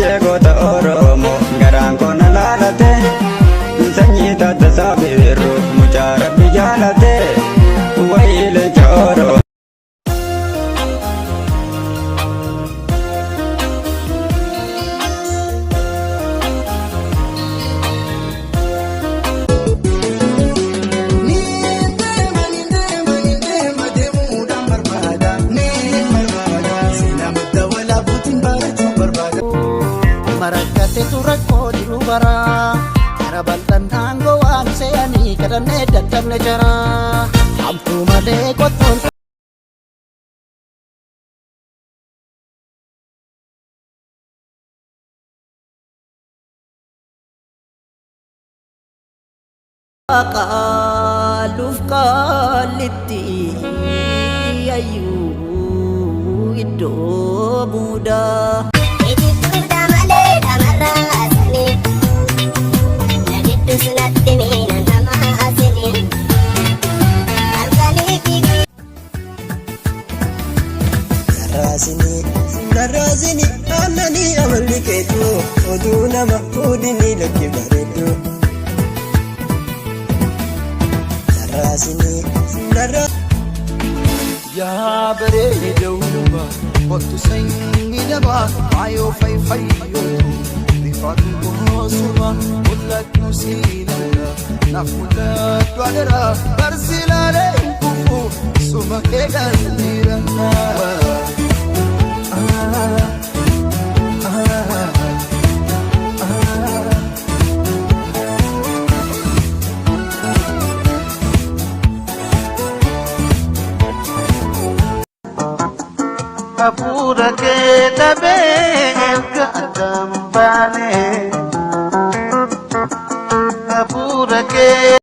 Fiichee goota Oromoo garaan koo na laalate. Sanyii Taaddasaa Biirruu mucaa Rabbi jaalate. Wayii leenca Oromoo. Marakkatetu rakkoo jiru bara gara bal'aan aangoo waan se'anii kadhannee dadhabne jara hamtuu malee qottoon. Qaaluuf qaalitti ayyuu iddoo muudaa. Ijittuudha malee dhamarraa asanii. Na giddus natti miina nama asinii. Halkanii fi Narraasini narraasini aannanii amalli keetu oduu nama fuudhini lakki bareeddu. Narraasini narraa. Yaa bareeda uumaa kottu sanyii namaa faayoo fayyayyootu rifaatu goosuma mul'adhu siin argaa naaf mul'adhu adaraa barsiilaalee hin kufu suma keegan jira. Hafuura kee dhabee erga addaan baanee. Hafuura kee.